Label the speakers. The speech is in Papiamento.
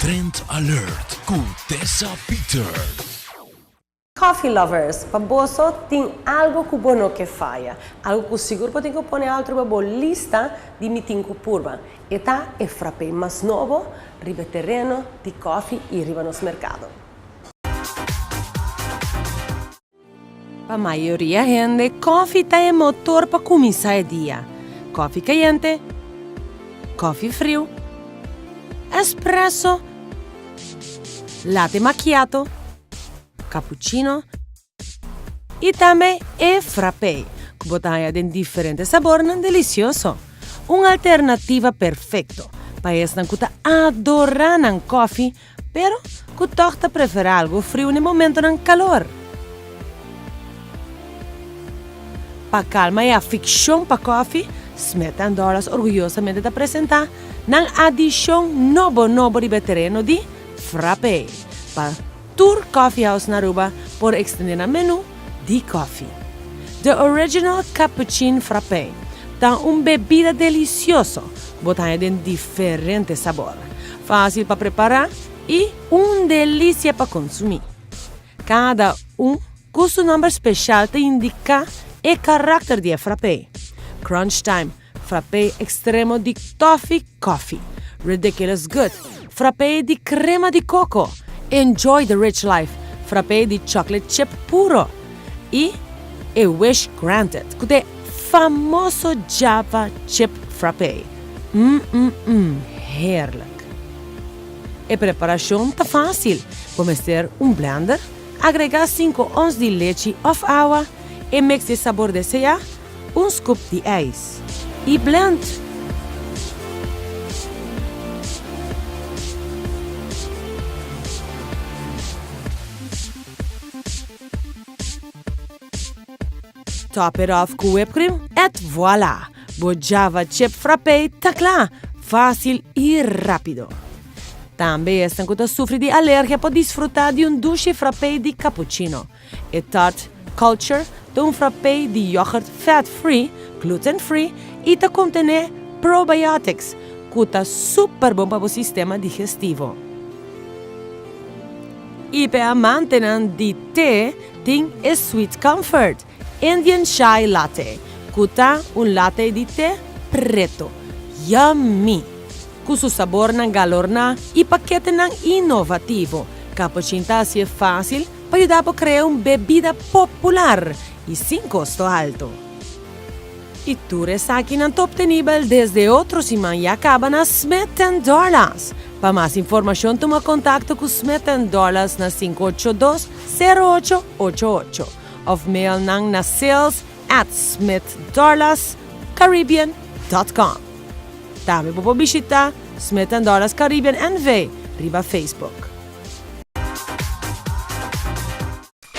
Speaker 1: Trend Alert ku Tessa Peters.
Speaker 2: Coffee lovers, pa boso tin algo ku bo no ke faya. Algo ku sigur bo tin ku pone alto riba bo lista di mi tin ku purba. E ta e frappé mas nobo riba e tereno di koffie i riba nos merkado. Pa mayoria hende, kòfi ta e motor pa kuminsá e dia. Kòfi kayente, kòfi friu, espresso, latte macchiato, cappuccino i tambe e frappé ku bo ta haña den diferente sabornan delisioso. Un alternativa perfekto pa esnan ku ta adorá nan kòfi Pero cu tog ta prefera algo friu n'e momentonan calor. Pa calma e aficcion pa kofi, Smith and Dorlas orguyosamente ta presenta nan adicion nobo nobo riba e tereno di Frappé, pa tur coffeehouse na Aruba por extende nan menu di kofi. The Original Cappuccin Frappé ta un bebida delicioso cu bo ta haña den diferente sabor. Fácil pa prepará i un delicia pa consumí. Cada un cu su nomber special ta indica e caracter di e frappé. Crunch Time, frappé extremo di toffee coffee. Ridiculous Good, frappé di crema di coco. Enjoy the Rich Life, frappé di chocolate chip puro. I e Wish Granted, cu ta e famoso Java Chip Frappé. Mm mm mm, heerlijk! E preparacion ta facil, bo mester un blender, agrega cinco ons di lechi of awa, e mix di sabor desea, un scoop di ijs y blend. Top it off ku whipcream et voila! Bo Java Chip Frappé ta kla! Fásil i rápido. Tambe esnan ku ta sufri di alergia por disfrutá di un dushi frappé di cappuccino. E Tart Culture ta un frappé di yoghurt fat-free, gluten-free i ta kontené probiotics, ku ta super bon pa bo sistema digestivo. I p'e amantenan di te tin e Sweet Comfort Indian Chai Latte, ku ta un latte di te preto. Yummy! Ku su sabornan galorná i paketenan inovativo, Cappuccin ta hasié fásil pa yuda bo krea un bebida popular i sin kosto alto. I tur esakinan ta obtenibel desde otro siman ya kaba na Smith and Dorlas. Pa mas informashon tuma kontakto ku Smith and Dorlas na 582 0888 òf mail nan na sales at smithdorlascaribbean dot com. Tambe bo por bishita Smith and Dorlas Caribbean NV riba Facebook.